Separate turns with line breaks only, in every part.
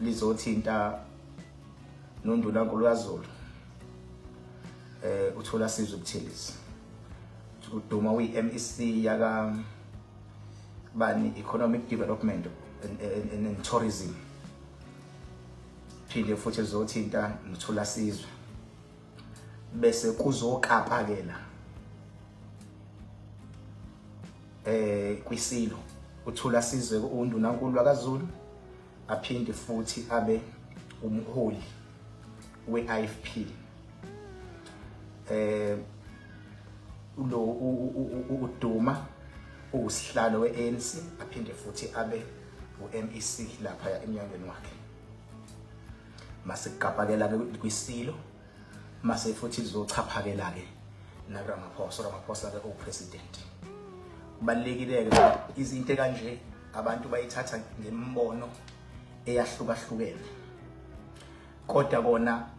Lizothinta noNdunankulu kaZulu uthola sizwe Buthelezi. Uduma uyi-MEC yaka bani, Economic Development and Tourism. Phinde futhi lizothinta noThula Sizwe, bese kuzokapakela kwisilo uThula Sizwe uNdunankulu kaZulu, aphinde futhi abe umholi we-IFP. Lo uDuma usihlalo we-ANC, aphinde futhi abe u-MEC lapha emnyangweni wakhe. Mase kugapakela ke kwisilo, mase futhi lizochaphakela ke nakuRamaphosa. Ramaphosa ke upresident. Kubalekile ke izinto kanje, abantu bayithatha ngembono eyahlukahlukene, kodwa kona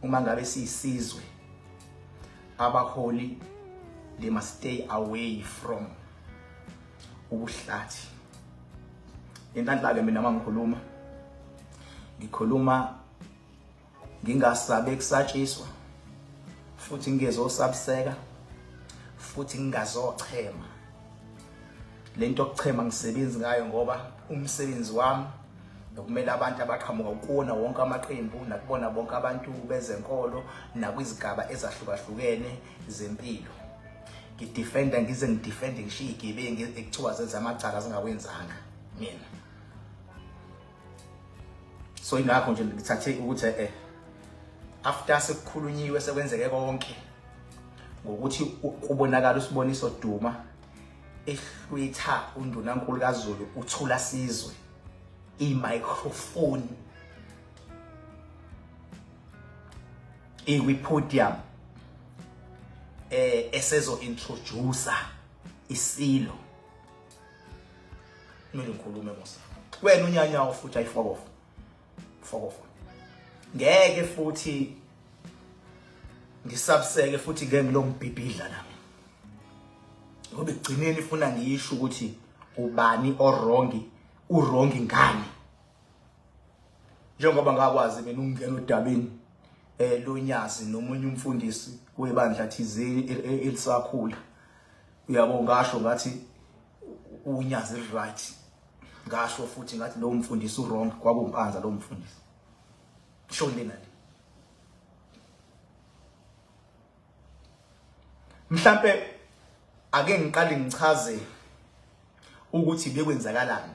uma ngabe siyisizwe, abaholi they must stay away from ubuhlathi. Inhlanhla ke mina mangikhuluma, ngikhuluma ngingasabe kusatshiswa, futhi ngingezosabiseka, futhi ngingazochema. Lento yokuchema ngisebenzi ngayo, ngoba umsebenzi wami nokumele abantu abaqhamuka kuwona wonke amaqembu nakubona bonke abantu bezenkolo nakwizigaba ezahlukahlukene zempilo. Ngidefenda, ngize ngidefende ngisho iy'gebengu ekuthiwa zenza amacala zingawenzanga mina. So ingakho nje ngithathe ukuthi after sekukhulunyiwe, sekwenzeke konke ngokuthi kubonakala uSiboniso Duma ehlwitha uNdunankulu kaZulu uThula Sizwe i-microphone ikwi-podium, esezo introduce isilo, kumele ngikhulume musa. Wena unyanyawo futhi ayifokofu fokofu, ngeke futhi ngisabiseke, futhi ngeke ngilombhibhidla nami, ngoba ekugcineni ifuna ngisho ukuthi ubani o-wrong, u-wrong ngani, njengoba ngakwazi mina ukungena udabeni loNyazi nomunye umfundisi webandla thizeni elisakhula, uyabo. Ngasho ngathi uNyazi right, ngasho futhi ngathi lo mfundisi u-wrong, kwakuMpanza lo mfundisi. Shoni lena le, mhlambe ake ngiqale ngichaze ukuthi bekwenzakalani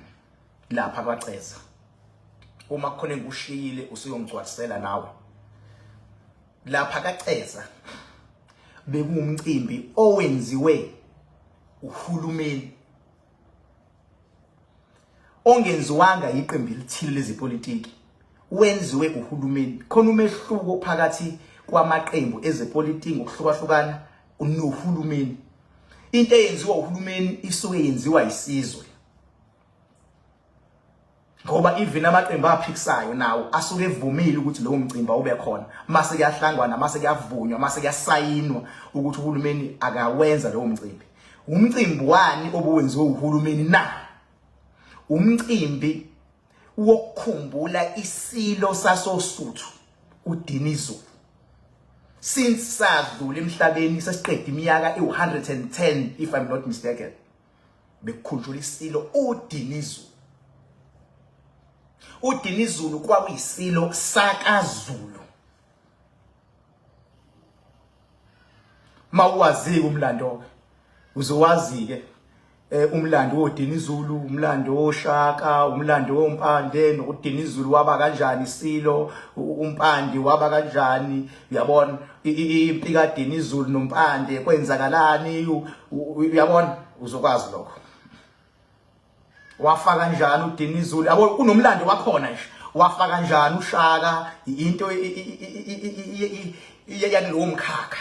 lapha kwaCeza. Uma kukhona engikushiyile, usuyongigcwalisela nawe. Lapha kaCeza bekuwumcimbi owenziwe uhulumeni, ongenziwanga iqembu elithile lezepolitiki, wenziwe uhulumeni. Khona umehluko phakathi kwamaqembu ezepolitiki ngokuhlukahlukana nohulumeni. Into eyenziwa uhulumeni isuke yenziwa isizwe, ngoba even amaqembu aphikisayo nawo asuke evumile ukuthi lowo mcimbi awube khona. Mase kuyahlangwana, mase kuyavunywa, mase kuyasayinwa ukuthi uhulumeni akawenza lowo mcimbi. Umcimbi wani obuwenziwe uhulumeni na? Umcimbi wokukhumbula isilo sasoSuthu uDinizulu, since sadlula emhlabeni sesiqeda iminyaka ewu-110, if I'm not mistaken. Bekukhunjula isilo uDinizulu. UDinizulu kwakuyisilo sakaZulu. Mawuwazi umlando, uzowazi ke umlando woDinizulu, umlando woShaka, umlando woMpande, nokuDinizulu waba kanjani isilo, uMpande waba kanjani, uyabona, impi kaDinizulu noMpande kwenzakalani, uyabona, uzokwazi lokho. Wafa kanjani uDinizulu, yabo, kunomlando wakhona nje. Wafa kanjani uShaka, into yakulowo mkhakha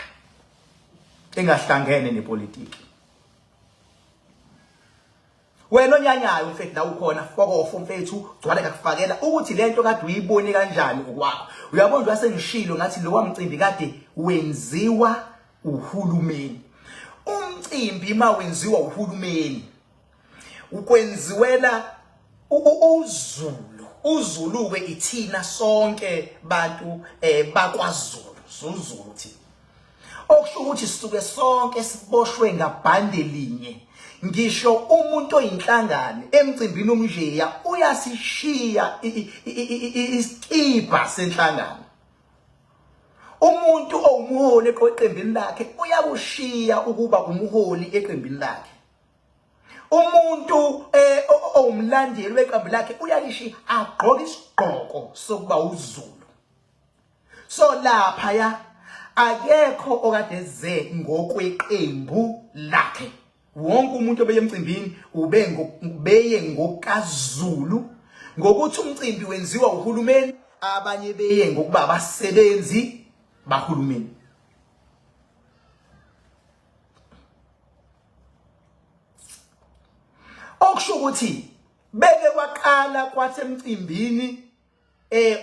engahlangene nepolitiki. Wena onyanyayo mfethu, la ukhona, fokofo mfethu, gcwale kakufakela ukuthi lento kade uyibone kanjani okwakho, uyabona nje. Wasengishilo ngathi lo mcimbi kade wenziwa uhulumeni. Umcimbi mawenziwa uhulumeni, ukwenziwela uZulu. uZulu ke ithina sonke bantu bakwaZulu, Zulu thina. Okusho ukuthi sisuke sonke siboshwe ngabhande linye. Ngisho umuntu oyinhlangano emcimbini omnjeya uyasishiya isikibha senhlangano. Umuntu owumholi eqembini lakhe uyakushiya ukuba umholi eqembini lakhe. Umuntu owumlandeli weqembu lakhe uyalishiya agqoke isigqoko sokuba uZulu. So lapha ya akekho okade ze ngokweqembu lakhe. Wonke umuntu obeye emcimbini ube beye ngokaZulu ngokuthi umcimbi wenziwa uhulumeni, abanye beye ngokuba abasebenzi bahulumeni. Okusho ukuthi beke kwaqala kwathi emcimbini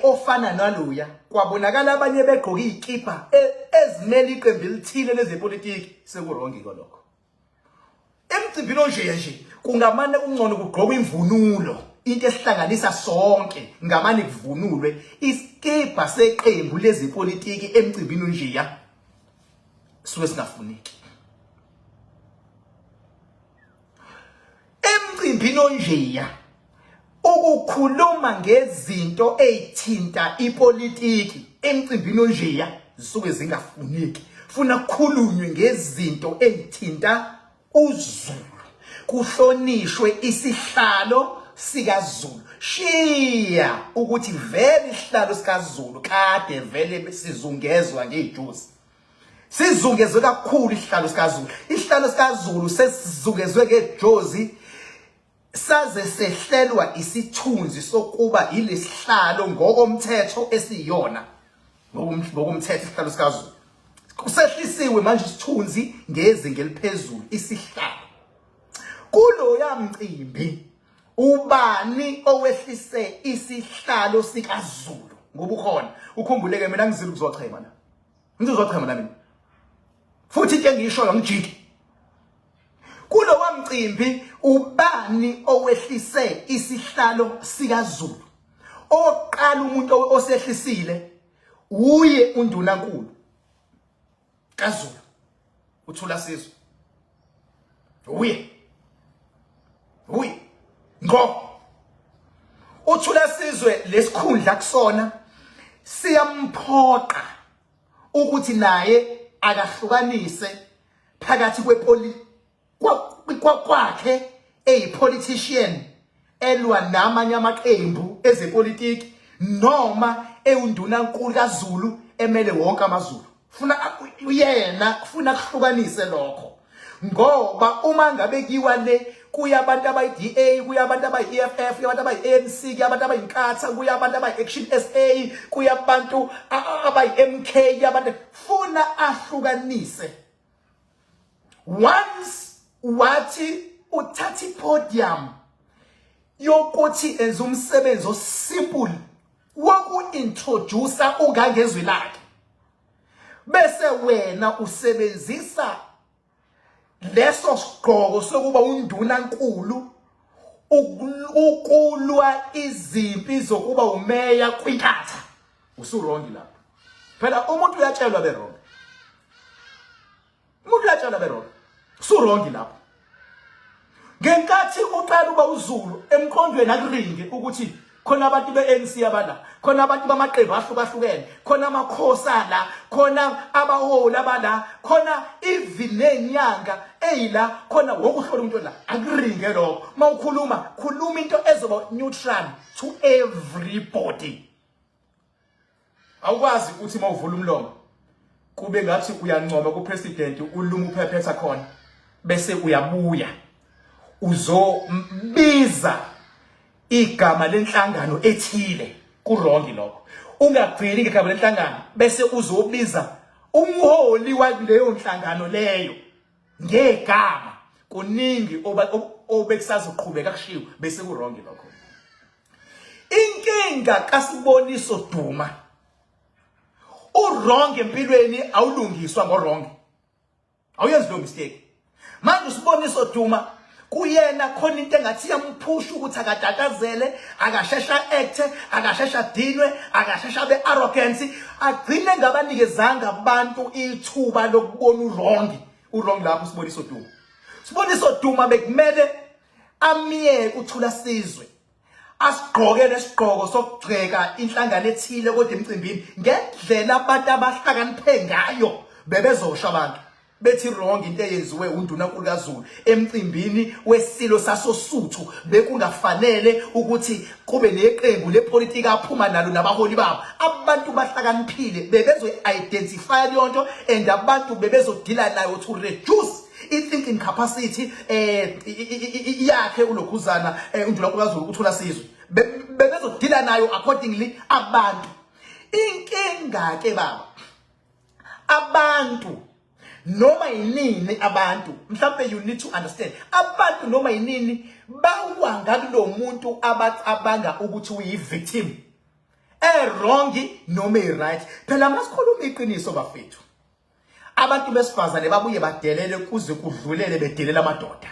ofana naloya kwabonakala abanye begqoke izikipa ezimele iqembu elithile lezepolitiki, sekurongi ke lokho. Emcimbini onje nje kungamane kungcono kugqokwe imvunulo, into esihlanganisa sonke, ngamane kuvunulwe isikibha seqembu lezepolitiki emcimbini onjeya, suke singafuneki. Emcimbini onjeya ukukhuluma ngezinto ezithinta ipolitiki emcimbini onjeya zisuke zingafuneki. Funa kukhulunywe ngezinto ezithinta uZulu, kuhlonishwe isihlalo sikaZulu. Shiya ukuthi vele isihlalo sikaZulu kade vele sizungezwa ngejuzi, sizungezwe kakhulu isihlalo sikaZulu. Isihlalo sikaZulu sesizungezwe ngejozi saze sehlelwa isithunzi sokuba ilesihlalo ngokomthetho esiyona. Ngokomthetho isihlalo sikaZulu kusehlisiwe manje isithunzi ngezinga eliphezulu isihlalo. Kuloya mcimbi ubani owehlise isihlalo sikaZulu ngoba ukhona? Ukhumbuleke mina ngizile ukuzochema la, ngizochema la mina, futhi into engiyishoyo ngijiki. Kulowa mcimbi ubani owehlise isihlalo sikaZulu? Oqala umuntu osehlisile uye undunankulu kaZulu uThula Sizwe, uye ngo uThula Sizwe lesikhundla kusona siyamphoqa ukuthi naye akahlukanise phakathi kwakhe eyi-politician elwa namanye amaqembu ezepolitiki noma ewundunankulu kaZulu emele wonke amaZulu. Funa uyena funa kuhlukanise lokho, ngoba uma ngabe kiwa le kuya abantu abayi-DA, kuya abantu abayi-EFF, kuya abantu abayi-ANC, kuya abantu abayinkatha, kuya abantu abayi-Action SA, kuya abantu abayi-MK, kuya abantu, funa ahlukanise. Once wathi uthatha ipodium yokuthi enze umsebenzi osimple woku-introduce uNgangezwi Lakhe, bese wena usebenzisa leso sigqoko sokuba undunankulu ukulwa izimpi zokuba umeya kwinkatha, usurongi lapho. Phela umuntu uyatshelwa be-wrong, umuntu uyatshelwa be-wrong, usurongi lapho. Ngenkathi uqala uba uZulu emqondweni akuringe ukuthi khona abantu be-ANC abala, khona abantu bamaqembu ahlukahlukene, khona amakhosi ala, khona abaholi abala, khona even nenyanga eyila, khona wonke uhlola umuntu la, akuringe lokho. Mawukhuluma khuluma into ezoba neutral to everybody. Awukwazi ukuthi mawuvula umlomo kube ngathi uyancoma kupresident, uluma uphephetha khona, bese uyabuya uzobiza igama lenhlangano ethile. Kurongi lokho. Ungagcini ngegama lenhlangano bese uzobiza umholi waleyo nhlangano leyo ngegama. Kuningi obekusazoqhubeka kushiwo bese kurongi lokho. Inkinga kaSiboniso Duma, uwrong empilweni, awulungiswa ngowrong, awuyenzi lo mistake. Manje uSiboniso Duma Kuyena khona into engathi iyamphusha ukuthi akatatazele, akashesha acte, akashesha dinwe, akashesha be arrogance, agcine ngabanikezanga abantu ithuba lokubona uwrong. Uwrong lapho uSiboniso Duma. Siboniso Duma bekumele amyeke uThula Sizwe asigqoke lesigqoko sokugxeka inhlangano ethile kodwa emcimbini ngendlela abantu abahlakaniphe ngayo bebezosha abantu bethi wrong into eyenziwe undunankulu kaZulu emcimbini wesilo sasosuthu. Bekungafanele ukuthi kube neqembu lepolitiki aphuma nalo nabaholi babo. Abantu bahlakaniphile, bebezo-identify leyo nto and abantu bebezodila nayo to reduce i-thinking capacity yakhe ulokhuzana undunankulu kaZulu uThula Sizwe. Bebezodila nayo accordingly abantu. Inkinga ke baba, abantu noma yinini, abantu mhlawumbe, you need to understand, abantu noma yinini bawa ngakulo muntu abacabanga ukuthi uyi-victim, e-wrong noma e-right. Phela masikhuluma iqiniso bafethu, abantu besifazane babuye badelele kuze kudlulele bedelela amadoda,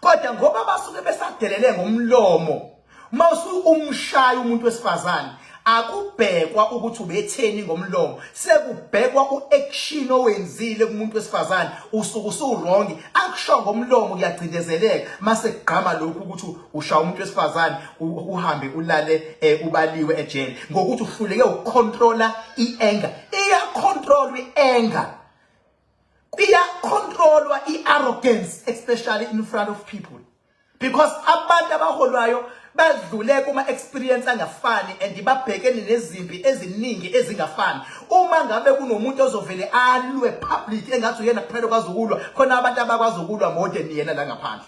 kodwa ngoba basuke besadelele ngomlomo, mawusu umshaya umuntu wesifazane, akubhekwa ukuthi ubetheni ngomlomo, sekubhekwa uaction owenzile kumuntu wesifazane. Usuke usu-wrong, akusho ngomlomo kuyagcindezeleka mase kugqama lokhu ukuthi ushaya umuntu wesifazane, uhambe ulale ubaliwe ejele ngokuthi uhluleke ukucontrola ianger. Iyacontrolwa ianger, iyacontrolwa i-arrogance, especially in front of people, because abantu abaholwayo badlule kuma experience angafani and babhekene nezimpi eziningi ezingafani. Uma ngabe kunomuntu ozovele alwe public engathi uyena kuphela okwazi ukulwa, khona abantu abakwazi ukulwa more than yena la ngaphandle.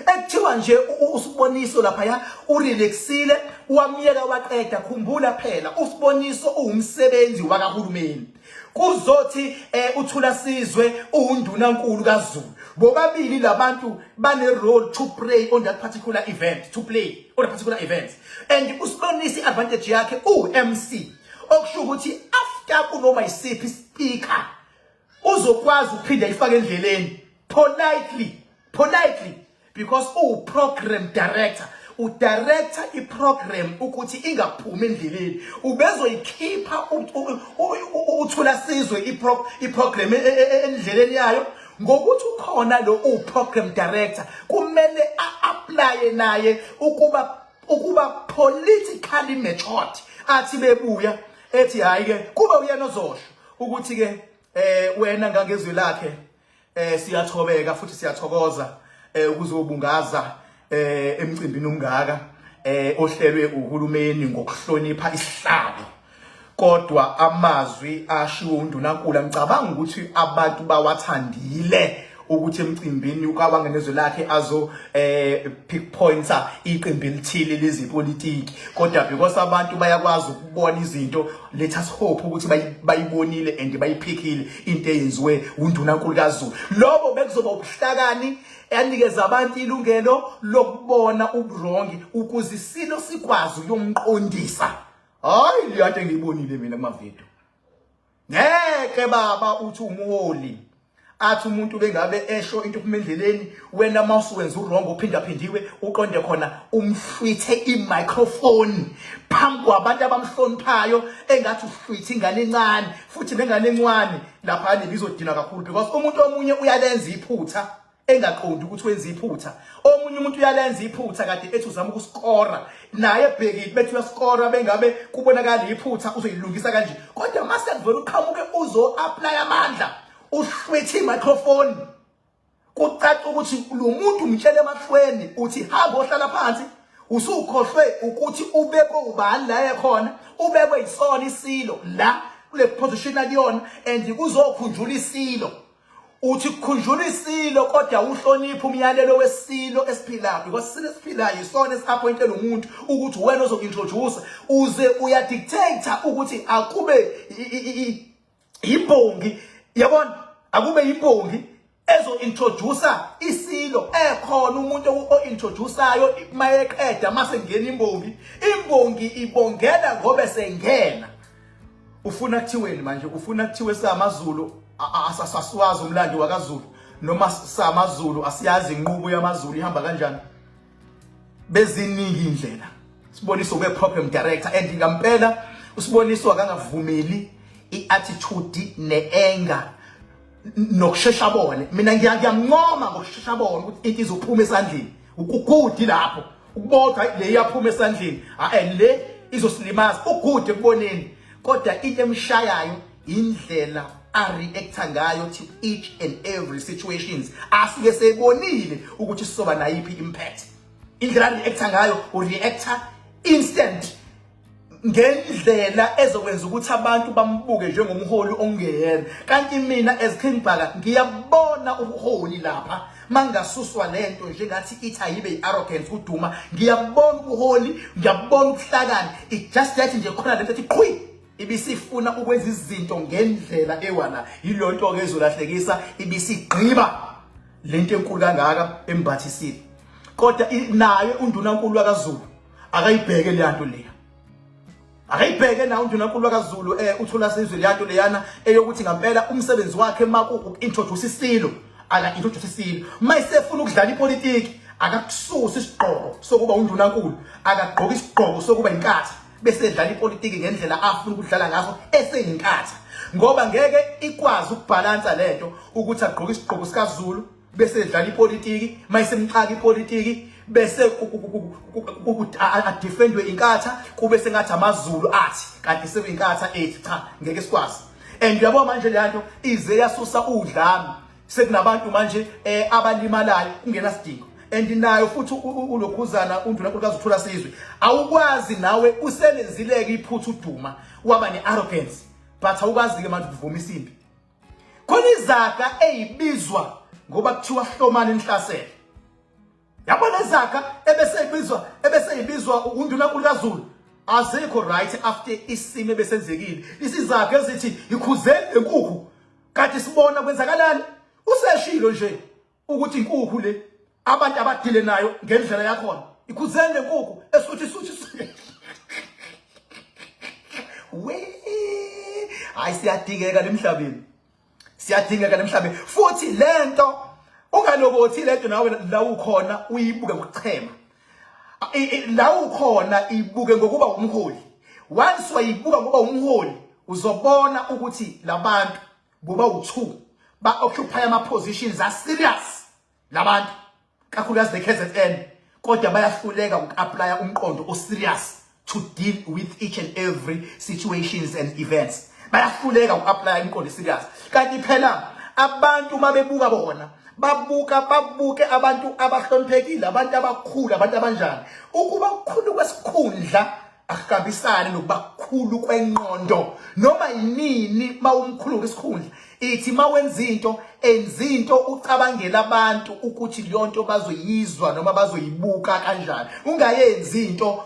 Ekuthiwa nje uSiboniso laphaya urelaxile, wamyeka waqeda. Khumbula phela, uSiboniso uwumsebenzi wakahulumeni, kuzothi uThula Sizwe uwundunankulu kaZulu. Bobabili labantu bane role to play on that particular event, to play on that particular event, and uSibonisa advantage yakhe uMC, okusho ukuthi after kunoma isiphi speaker uzokwazi ukuphinda ifake endleleni politely, politely, because uwu program director, udirector iprogram ukuthi ingaphumi endleleni. Ubezoyikhipha uThula Sizwe iprogram endleleni yayo ngokuthi ukhona lo uprogram director, kumele a-apply naye ukuba politically matured, athi bebuya ethi hayi ke, kube uyena ozosho ukuthi ke wena Ngangezwe Lakhe, siyathobeka futhi siyathokoza ukuzobungaza emcimbini omngaka ohlelwe uhulumeni ngokuhlonipha isihlalo, kodwa amazwi ashiwo undunankulu angicabanga ukuthi abantu bawathandile, ukuthi emcimbini ukaWangenezwe Lakhe azo pick pointer iqembu elithile lezepolitiki. Kodwa because abantu bayakwazi ukubona izinto, let us hope ukuthi bayibonile and bayiphikile into eyenziwe undunankulu kaZulu. Lobo bekuzoba ubuhlakani, yanikeza abantu ilungelo lokubona ubuwrong ukuze isilo sikwazi ukuyomqondisa. Hayi, leyanto engiyibonile mina kuma video, ngeke baba uthi umuholi athi umuntu bengabe esho into phuma endleleni, wena mawusuwenza uwrong ophindaphindiwe, uqonde khona umhlwithe i-microphone phambi kwabantu abamhloniphayo engathi uhlwithe ingane encane. Futhi nengane encane lapha ibizodina kakhulu, because umuntu omunye uyalenza iphutha engaqondi ukuthi wenza iphutha, omunye umuntu uyalenza iphutha kade ethi uzama ukuskora naye ebhekile, bethi uyaskora, bengabe kubonakala iphutha uzoyilungisa kanje, kodwa mase kuvela uqhamuke uzo apply amandla, uhlwithe i-microphone, kucaca ukuthi lo muntu umtshele emahlweni uthi hamba ohlala phansi. Usukhohlwe ukuthi ubekwe ubani la ekhona, ubekwe isona isilo la kule position akuyona, and kuzokhunjula isilo, uthi kukhunjula isilo, kodwa uhlonipha umyalelo wesilo esiphilayo, because isilo esiphilayo isona esi-appointe lo muntu ukuthi wena ozoku-introduce, uze uyadictate ukuthi akube imbongi, yabona, akube imbongi ezo-introduce isilo. Ekhona umuntu o-introducayo, mayeqeda mase ngena imbongi, imbongi ibongela ngoba sengena. Ufuna kuthiweni manje? Ufuna kuthiwe samaZulu asasasiwazi umlando wakaZulu? noma samaZulu asiyazi inqubo yamaZulu ihamba kanjani. Beziningi indlela. Siboniso ube problem director and ngampela uSiboniso akangavumeli iattitude neanger nokushesha bone. Mina ngiyamncoma ngokushesha bone ukuthi into izophuma esandleni. Ukugudi lapho ukubodwa le iyaphuma esandleni, hayi le izosilimaza. Ugude ekuboneni, kodwa into emshayayo indlela a-reacta ngayo to each and every situations asuke seyibonile ukuthi sizoba nayiphi impact. Indlela a-reacta ngayo, u-reacta instant ngendlela ezokwenza ukuthi abantu bambuke njengomholi ongeyena. Kanti mina as King Bhaka ngiyabona ubuholi lapha mangasuswa lento njengathi ithi ayibe i-arrogance kuduma. Ngiyabona ubuholi, ngiyabona ubuhlakani, it just that nje khona lento ethi qhwi ibisifuna ukwenza izinto ngendlela ewana. Yilonto ke ezolahlekisa ibisigqiba lento enkulu kangaka embathisile. Kodwa naye undunankulu wakaZulu akayibheke le nto leya, akayibheke nawo undunankulu wakaZulu uthola sizwe le nto leyana eyokuthi ngampela umsebenzi wakhe maku introduce isilo, aka introduce isilo. Mayisefuna ukudlala ipolitiki akakususa isigqoko sokuba undunankulu, akagqoka isigqoko sokuba inkatha bese edlala ipolitiki ngendlela afuna ukudlala ngaso eseyinkatha, ngoba ngeke ikwazi ukubhalansa lento ukuthi agqoke isigqoko sikaZulu bese edlala ipolitiki. Mayisemxaka ipolitiki bese adefendwe inkatha, kube sengathi amaZulu athi kanti sekuyinkatha ethi cha, ngeke sikwazi. And uyabo manje le nto ize yasusa udlame, sekunabantu manje abalimalayo kungenasidingo. And nayo futhi ulokhuzana undunankulu kaZuthula Sizwe, awukwazi nawe uselenzileke iphutha uduma waba ne-arrogance, but awukwazi-ke manje ukuvuma isimbi. Khona izaga eyibizwa ngoba kuthiwa hlomani nihlasele. Yabona izaga ebese ibizwa ebese ibizwa undunankulu kaZulu azikho right after isimo ebesenzekile. Isizaga ezithi ikhuzeni lenkukhu kanti sibona kwenzakalani. Useshilo nje ukuthi inkukhu le abantu abadile nayo ngendlela yakhona, ikhuzeni lenkukhu esuthi suthi we. Hayi, siyadingeka lemhlabeni, siyadingeka lemhlabeni. Futhi lento ungalokothi lento nawe la ukhona uyibuke ngokuchema la ukhona, ibuke ngokuba umholi. Once wayibuka ngoba umholi, uzobona ukuthi labantu boba u2 ba occupy ama positions a serious labantu, kakhulukazi the KZN, kodwa bayahluleka uku-applya umqondo o-serious to deal with each and every situations and events. Bayahluleka uku-applya imiqondo serious. Kanti phela abantu mabebuka bona babuka babuke abantu abahloniphekile, abantu abakhulu, abantu abanjani. Ukuba kukhulu kwesikhundla akuhambisani nokuba kukhulu kwenqondo. Noma yinini mawumkhulu kwesikhundla, ithi mawenza into, enza into ucabangela abantu ukuthi leyo nto bazoyizwa noma bazoyibuka kanjani. Ungayenzi into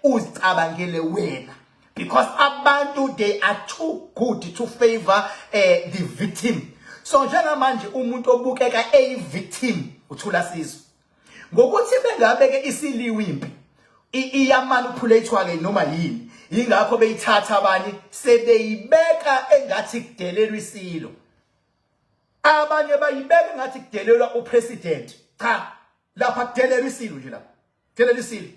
uzicabangele wena, because abantu they are too good to favor the victim. So njengamanje umuntu obukeka eyi victim uthula sizwe ngokuthi bengabe ke isiliwe impi iyamanipulate ke noma yini. Ingakho beyithatha abanye sebeyibeka engathi kudelelwa isilo, abanye bayibeka engathi kudelelwa upresident. Cha, lapha kudelelwa isilo nje, lapha kudelelwa isilo.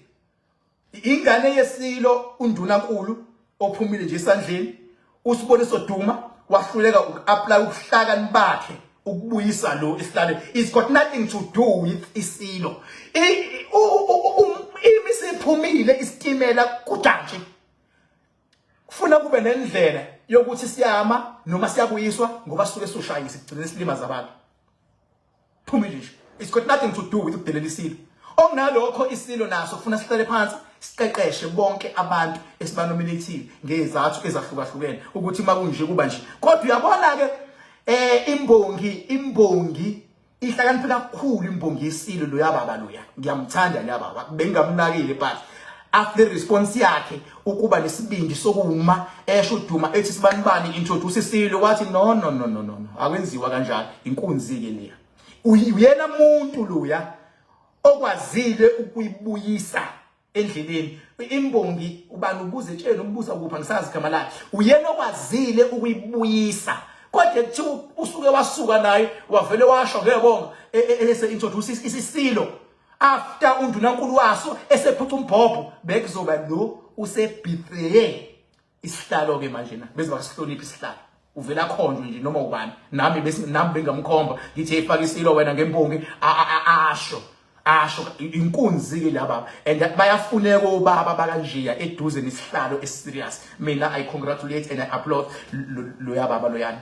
Ingane yesilo undunankulu ophumile nje esandleni uSiboniso Duma wahluleka uku-apply ubuhlakani bakhe ukubuyisa lo esihlalweni. It's got nothing to do with isilo. Imi siphumile isitimela kudanje, kufuna kube nendlela yokuthi siyama noma siyabuyiswa, ngoba sisuke sushayisa sigcine silimaza abantu. Phumile nje, it's got nothing to do with ukudelela isilo. Okunalokho isilo naso kufuna sihlale phansi siqeqeshe bonke abantu esibanominathile ngezathu ezahlukahlukene ukuthi makunje kuba nje. Kodwa uyabona ke imbongi ihlakaniphe kakhulu, imbongi yesilo lo yababa loya, ngiyamthanda le baba, bengingamnakile, but after response yakhe ukuba nesibindi sokuma esho uduma ethi sibanibani introduce isilo, wathi no no no no no, akwenziwa kanjalo. Inkunzi ke leya, uyena muntu loya okwazile ukuyibuyisa endleleni imbongi. Ubani ubuza etsheni, umbuza kuphi, angisazi igama lakhe. Uyena okwazile ukuyibuyisa. Kodwa kuthiwa usuke wasuka naye wavele washo ngebonga e, e, ese introduce isisilo after undunankulu waso esephuca umbhobho, bekuzoba lo usebhitreye isihlalo ke manje na bese basihlonipha isihlalo, uvela khonjwe nje noma ubani. Nami bese nami bengamkhomba ngithi efaka isilo wena ngembongi, asho asho inkunzi ke laba, and bayafuneka obaba bakanjeya eduze nesihlalo eserious. Mina I congratulate and I applaud loya baba loyana,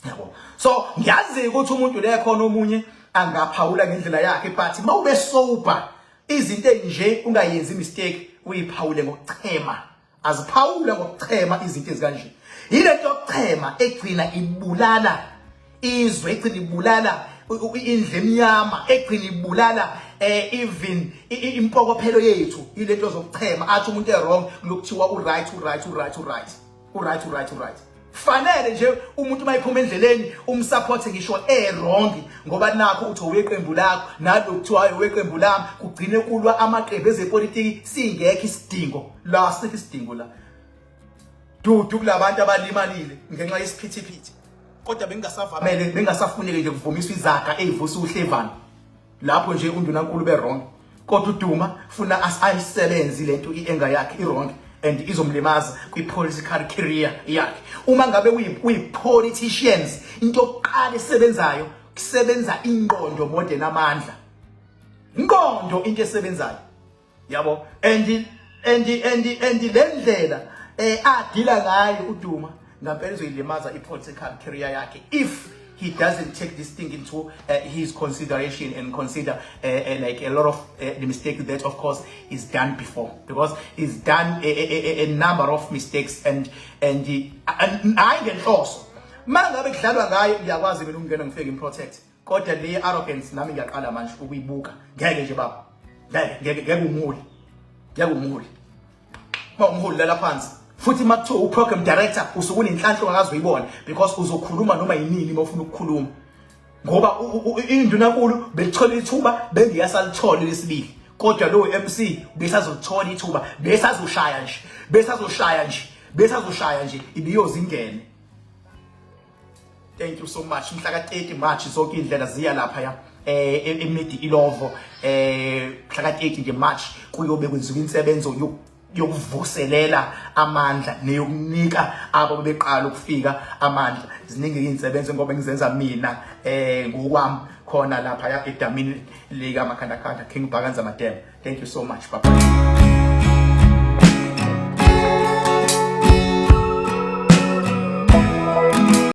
yabo. So ngiyazi ukuthi umuntu le khona omunye angaphawula ngendlela yakhe, but mawube sober, izinto enje ungayenzi mistake, uyiphawule ngokuchema, aziphawule ngokuchema izinto ezikanje. Yile nto yokuchema egcina ibulala izwe, egcina ibulala indlu emnyama, egcina ibulala even impokophelo yethu. Ile nto zokuchema, athi umuntu e-wrong, lokuthiwa u-right, u-right, u-right, u-right, u-right, u-right, u-right. Fanele nje umuntu mayiphuma endleleni umsupport ngisho e-wrong, ngoba nakho uthi oweqembu lakho, nalokuthiwa oweqembu lami, kugcine kulwa amaqembu ezepolitiki singekho isidingo la, sikho isidingo la. Dudu kulabantu abalimalile ngenxa yesiphithiphithi, kodwa bengingasavamele, bengingasafuneki nje kuvumiswa izaga ezivusa uhlevana lapho nje. Undunankulu be wrong, kodwa uDuma funa ayisebenzi lento, ienga yakhe i wrong and izomlimaza kwi-political career yakhe. Uma ngabe uyi-politicians, into yokuqala esebenzayo kusebenza ingqondo more than amandla. Ingqondo into esebenzayo, yabo. And le ndlela adila ngayo uDuma ngampela izoyilimaza i-political career yakhe if he doesn't take this thing into his consideration and consider like a lot of the mistake that of course is done before, because he's done a number of mistakes and hayi ngenhloso. Mangabe kudlalwa ngaye, ngiyakwazi mina ukungena ngifike ngimprotect, kodwa le arrogance nami ngiyaqala manje ukuyibuka. Ngeke nje baba, ngeke, ngeke, ngeke umholi, ngeke umholi. Uma umholi lala phansi futhi uma kuthiwa u-program director, usuke unenhlanhla ongakaze uyibone, because uzokhuluma noma yinini uma ufuna ukukhuluma, ngoba indunankulu belithola ithuba, bengiyasalithola lesibili, kodwa lo MC besazolithola ithuba, besazoshaya nje, besazoshaya nje, besazoshaya nje, ibiyoze ingene. Thank you so much. Mhla ka 30 March zonke indlela ziya lapha ya eMidi Ilovo, mhla ka 30 nje March kuyobe kwenziwa insebenzo yokuvuselela amandla neyokunika abo beqala ukufika amandla. Ziningi izinsebenzo ngoba ngizenza mina ngokwami khona lapha ya edamini lika Makhandakhanda, King Bhakanza Madem. Thank you so much, baba.